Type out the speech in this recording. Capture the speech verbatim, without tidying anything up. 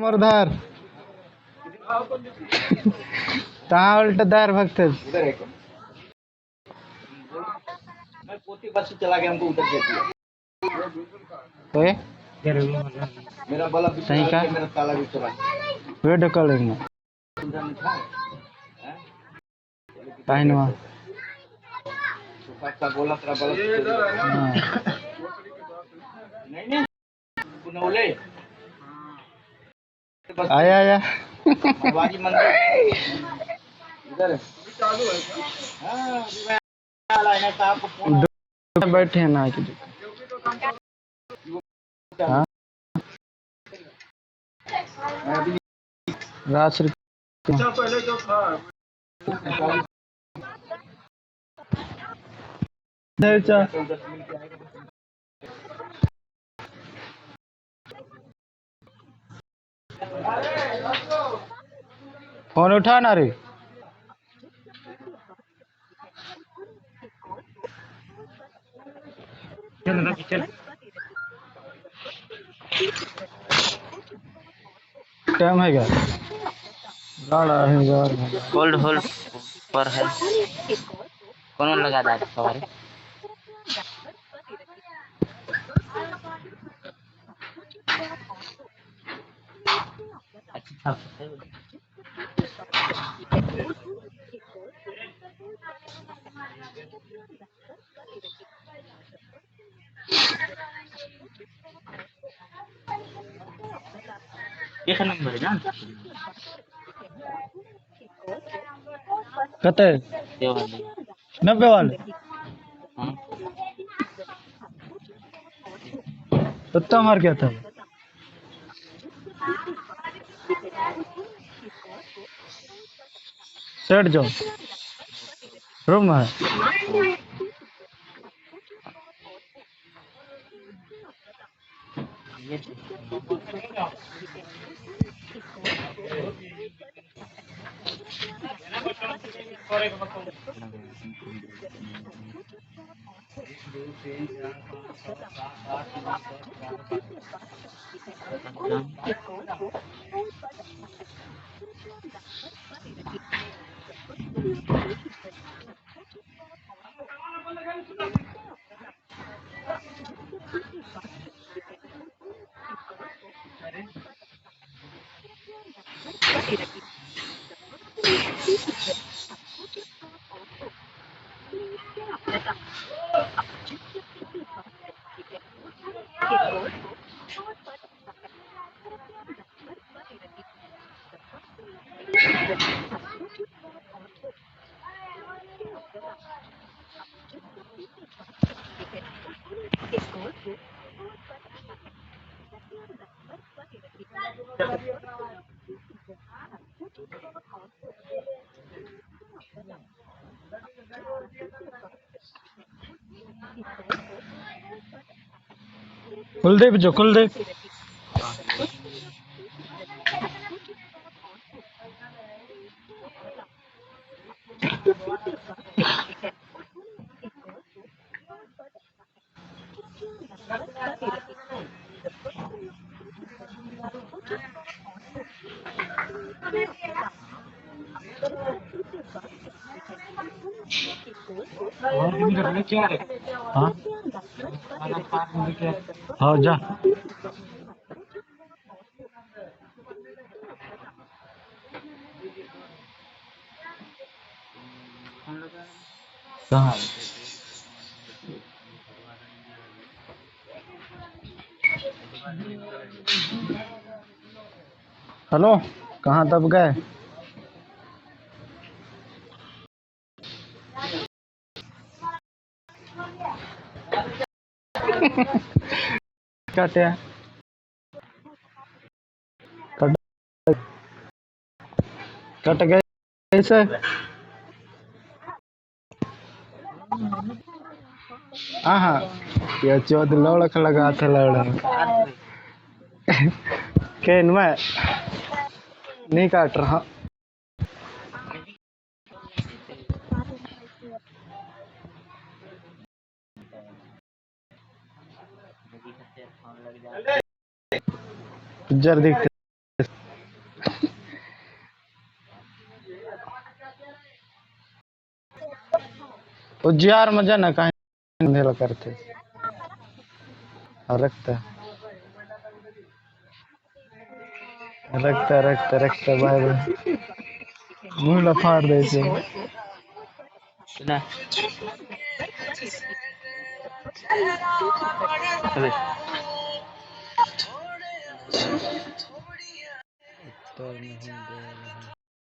मोर धार। तहाँ उल्टा धार भगते। इधर है क्या? मैं पोती बस से चला गया, हमको उधर दे दिया। ओए? मेरा बल्ब भी सही चला का? गया, मेरा ताला भी चला गया। Video call में। उधर में था। हैं? काहे नवा? तो काका बोला, तेरा बल्ब चला गया। हाँ। नहीं, नहीं। पुनौले। आया, आया। शिवाजी मंदिर। इधर है। हाँ, अभी मैं आ रहा है ना, साहब को फोन। दो बैठे हैं ना आके। हाँ। मैं अभी राज श्री फोन उठा ना रे। टाइम है क्या? गाड़ा है यार। Hold, hold पर है। कौन लगा दादा सवारी? अच्छा। एक नंबर है ना। कते? ये वाले। नब्बे वाले? हाँ। तो मार क्या था? सेठ जो रूम में है। कुलदीप जो, कुलदीप। हाँ? हाँ, जा। कहाँ? हेलो, कहाँ दब गए? कटे। कट, कट गए से। हाँ, हाँ। ये चौध लौड़क लगा था, लौड़क। केन मैं नहीं काट रहा। जर दिखते। उजियार में जाना काहे अंधेला करथे। रखता, रखता, रखता, रखता, भाई, भाई। मुंह ला फाड़ दे इसे। सुना। अबे। तो नहीं दे रहा।